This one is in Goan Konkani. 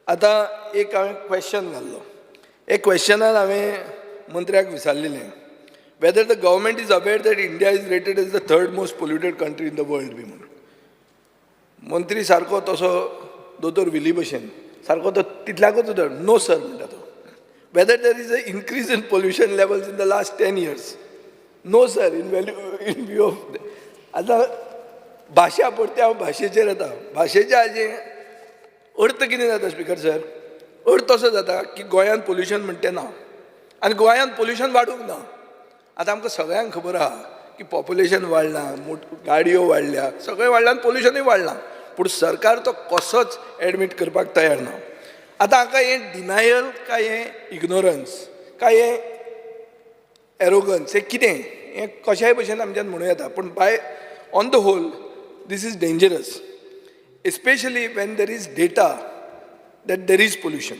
आतां एक हांवें क्वेश्चन घाल्लो. एक क्वेश्चनान हांवें मंत्र्याक विचारलेलें, whether the government is aware that India is rated as the third most polluted country in the world बी म्हणून. मंत्री सारको तसो दोतोर विली भशेन सारको तो तितल्याकूच उतर, "नो सर" म्हणटा तो. Whether there is a increase in pollution levels in the last 10 years? "No sir." In value, in view of, आतां भाशा परते हांव भाशेचेर येता. भाशेच्या हाजें अर्थ कितें जाता स्पिकर सर? अर्थ असो जाता की गोंयांत पोल्युशन म्हणटे ना आनी गोंयांत पोल्युशन वाडूंक ना. आतां आमकां सगळ्यांक खबर आहा की पॉप्युलेशन वाडलां, गाडयो वाडल्या, सगळें वाडलां आनी पोल्युशनूय वाडलां, पूण सरकार तो कसोच एडमीट करपाक तयार ना. आतां हाका हें डिनायल काय हें इग्नोरन्स काय हें एरोगन्स, हें कितें, हें कशाय भशेन आमच्यान म्हणूं येता. पूण by on the whole, this is dangerous, especially when there is data that there is pollution.